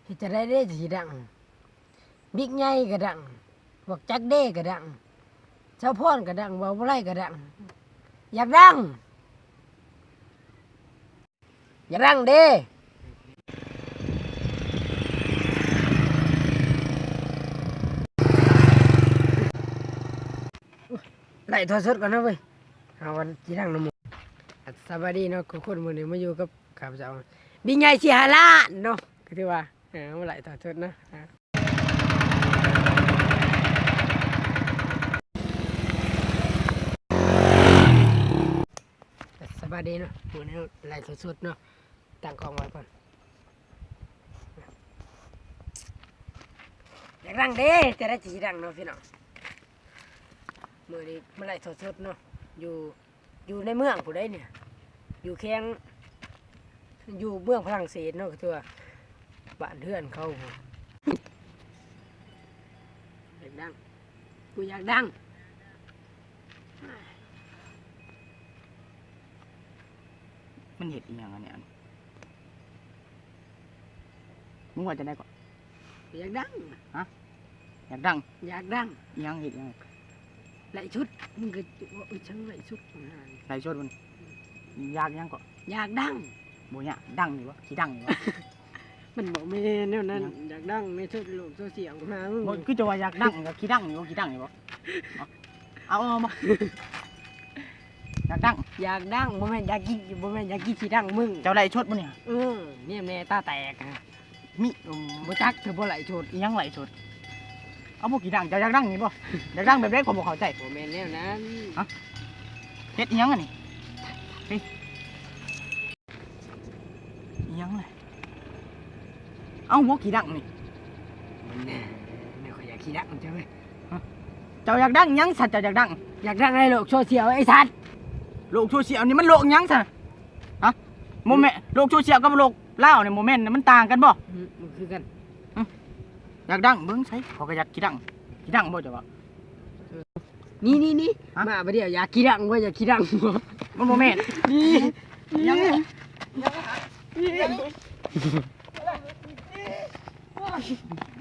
ເຮັດຈັ່ງໃດເດ້ຊິດັງ? ບິກໃຫຍ່ກໍດັງ, ພວກຈັກເດ້ກໍດັງ, ສາວພອນກໍດັງ, ເວົ້າບໍ່ໄດ້ກໍດັງ. ຢາກດັງ ຢາກດັງເດ້. ໄລທອດສົດກ່ອນເນາະເວີຍ, ເຮົາຊິດັງນຳໝູ່. ສະບາຍດີເນາະທຸກຄົນ, ມື້ນີ້ມາຢູ່ກັບຂ້າພະເຈົ້າ ບິກໃຫຍ່ສີ່ຫ້າລ້ານເນາະ, ກໍຖືວ່າ ເອີ ມາໄລທອດສົດເນາະ. ສະບາຍດີເນາະ, ມື້ນີ້ໄລທອດສົດເນາະ, ຕັ້ງກ້ອງໄວ້ກ່ອນ. ຢາກດັງເດ້, ແຕ່ໃດຊິດັງເນາະພີ່ນ້ອງ. ມື້ນີ້ມາໄລທອດສົດເນາະ, ຢູ່ ຢູ່ໃນເມືອງຜູ້ໃດນີ້, ຢູ່ແຂວງ ຢູ່ເມືອງຝຣັ່ງເສດເນາະ, ກໍຖືວ່າບ້ານເຮືອນເຂົາ. ຢາກດັງ, ກູຢາກດັງ. ມັນເຮັດອີ່ຫຍັງອັນນີ້? ອັນ ມຶງວ່າຈັ່ງໃດເກາະ? ຢາກດັງ. ຮະ? ຢາກດັງ? ຢາກດັງ. ອີ່ຫຍັງ? ເຮັດຫຍັງ? ໄລສົດ. ມຶງກໍເວົ້າອີ່ຫຍັງໄລສົດ? ໄລສົດມັນ ຢາກຫຍັງເກາະ? ຢາກດັງ. ບໍ່ຍາກ, ດັງຢູ່ບໍ່? ຂີ້ດັງຢູ່ບໍ່? ມັນບໍ່ແມ່ນແນວນັ້ນ. ຫຍັງ? ຢາກດັງໃນໂຊ ໂລກໂຊຊຽວຫາມຶງ. ບໍ່, ຄືຈະວ່າຢາກດັງ, ຢາກຂີ້ດັງຢູ່ບໍ່? ຂີ້ດັງຢູ່ບໍ່? ເອົາ, ເອົາ, ເອົາມາ. ຢາກດັງ? ຢາກດັງ, ບໍ່ແມ່ນຢາກກິນ, ບໍ່ແມ່ນຢາກກິນຂີ້ດັງມຶງ. ເຈົ້າໄລສົດບໍ່ນີ້? ເອີ, ແນມແນ່, ຕາແຕກ. ມີ ອືມ ບໍ່ຈັກ, ເທື່ອບໍ່ໄລສົດ. ອີ່ຫຍັງໄລສົດ? ເອົາບໍ່ ຂີ້ດັງ, ເຈົ້າຢາກດັງນີ້ບໍ່? ຢາກດັງແບບໃດ? ຂ້ອຍບໍ່ເຂົ້າໃຈ. ບໍ່ແມ່ນແນວນັ້ນ. ຮະ? ເຮັດອີ່ຫຍັງອັນນີ້? ເຮີ້ຍ ອີ່ຫຍັງລະ? ເອົ້າ ບໍ່ ຂີ້ດັງນີ້. ມັນ ແມ່ນ ຂ້ອຍຢາກຂີ້ດັງເຈົ້າເວີຍ. ຮະ? ເຈົ້າຢາກດັງຫຍັງຊັ້ນ? ເຈົ້າຢາກດັງ? ຢາກດັງໃນໂລກໂຊຊຽວໄອ້ສັດ. ໂລກໂຊຊຽວນີ້ມັນໂລກຫຍັງຊັ້ນ? ຮະ? ບໍ່ແມ່ນ ໂລກໂຊຊຽວກັບໂລກລາວນີ້ ບໍ່ແມ່ນ ມັນຕ່າງກັນບໍ່? ອືມ ມັນຄືກັນ. ຮະ? ຢາກດັງ ເບິ່ງໃສ ເຂົາກໍຢາກຂີ້ດັງ. ຂີ້ດັງບໍ່ເຈົ້າວ່າ? ນີ້ໆໆ ຮະ? ມາບາດດຽວ ຢາກຂີ້ດັງບໍ່? ຢາກຂີ້ດັງບໍ່? ມັນບໍ່ແມ່ນ. ນີ້ ນີ້ ຍັງ ຍັງ ນີ້.